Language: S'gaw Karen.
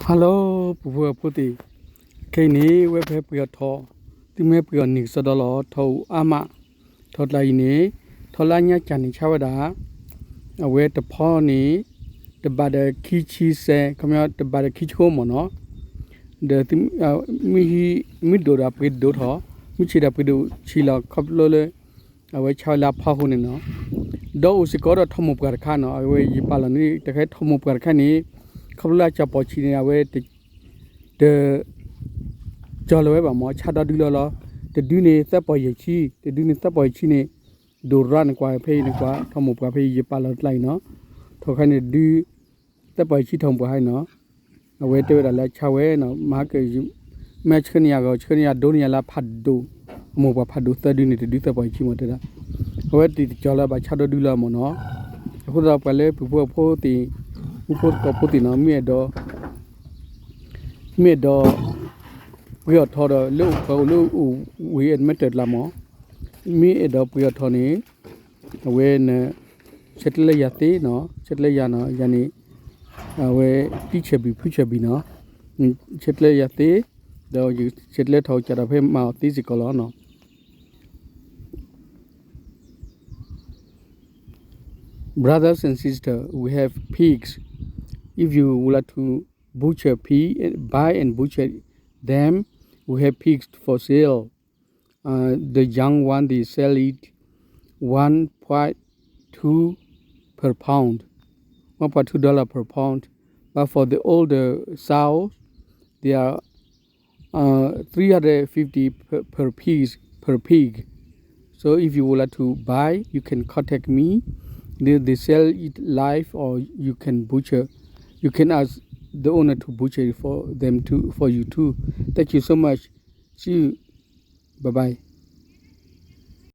Hello ပှၤဖိဖိသ့ၣ်, ခဲအံၤန့ၣ် ဝဲဖဲပှ့ၤအီၤထီၣ်, သုမ့ၢ်ပှ့ၤအီၤန့ၢ်ကစီဒီလီၤ ထီၣ်အိၣ်အါမး, ထီၣ်ကျါအံၤန့ၣ်, ထီၣ်လၢညါကၢ်န့ၣ်ဆါဝဲဒၣ်, အဝဲတဖီန့ၣ်, တဘးဒီးခံဆံစဲး ခီပညီတဘးဒီးခံဆံဃိမ့ၢ်နီၤ, ဒီး မ့ၢ်ဒိၣ်ဒီးပှ့ၤဒိၣ်ထီၣ်, မ့ၢ်ဆံးဒီးပှ့ၤဒိၣ်ဆံးလီၤ ခီဖျိလၢ အဝဲဆါဝဲလၢအဖီအဃိန့ၣ်နီၤ, ဒီးအိၣ်စ့ၢ်ကီးဒီးထီၣ်မိၢ်ပှၢ်တခါနီၤ အဝဲယပာ်လီၤန့ၣ် တခါထီၣ်မိၢ်ပှၢ်တခါန့ၣ်, ခီဖျိလၢအစီၤပီၣ်ဆံးန့ၣ် အဝဲ တ ကၠီၤလၢၤဝဲဘၣ်မ့ၢ် ဆါဒီဒုလီၤလီၤ, တဒုန့ၣ်သၢပီၢ်ယဲၢ်ဆံ, တဒုန့ၣ်သၢပီၢ်ယဲၢ်ဆံန့ၣ်, ဒိၣ်ရၣ်န့ၣ်ကွၢ်ဖဲအံၤန့ၣ်ကွၢ် ထီၣ်မိၢ်ပှၢ်ဖဲအံၤယပာ်လီၤတကျါအံၤနီၤ, ထီၣ်ခါန့ၣ်တဒု, သၢပီၢ်ယဲၢ်ဆံထီၣ်မိၢ်ပှၢ်ခါအံၤနီၤ, အဝဲတဲဝဲဒၣ်လၢအဆါဝဲနီၤ မၤက မ့ၢ်ဆှၢန့ၢ်ယၤဂီၤ ဆှၢန့ၢ်ယၤဒိန့ၢ်ယၤလၢဖးဒိၣ်, အမိၢ်ပှၢ်ဖးဒိၣ်သၢဒုန့ၣ် တဒုသၢပီၢ်ယဲၢ်ဆံမ့ၢ်တဲဒၣ်, အဝဲတံၤတကၠီၤလၢဘၣ်ဆါဒီဒုလီၤမ့ၢ်နီၤ, အဃိသတးပှၤလၢပှၤဖိဖိသ့ၣ်, မူဖိသကိးဖိသ့ၣ်နီၤ မ့ၢ်အဲၣ်ဒိး မ့ၢ်အဲၣ်ဒိး ပှ့ၤအီၤထီၣ်ဒီး လၢပှၤအိၣ်လၢအိၣ်ဝ့ၢ်အဲၣ်တမ့ၢ်တၢ်ကျါမ့ၢ်, မ့ၢ်အဲၣ်ဒိးပှ့ၤအီၤထီၣ်န့ၣ်, အဝဲန ဆဲးကျၢလၢယၤသ့နီၤ ဆဲးကျၢယၤနီၤ ယၤန့ၣ်, အဝဲ တံဆၢၣ်ဘံၣ်ဖုဆၢၣ်ဘံၣ်နီၤ, ဆဲးကျၢယၤသ့, ဒီးယဆဲးကျၢထီၣ်ကးဒီးဖဲမၤအီၤသ့စ့ၢ်ကီးလီၤနီၤ. Brothers and sisters, we have pigs. If you would like to butcher pig, buy and butcher them, we have pigs for sale. Uh, the young one, they sell it one point two per pound, one point two dollar per pound. But for the older sow, they are uh, three hundred fifty per, per piece per pig. So if you would like to buy, you can contact me. They, they sell it live, or you can butcher. You can ask the owner to butcher it for them too, for you too. Thank you so much. See you. Bye bye.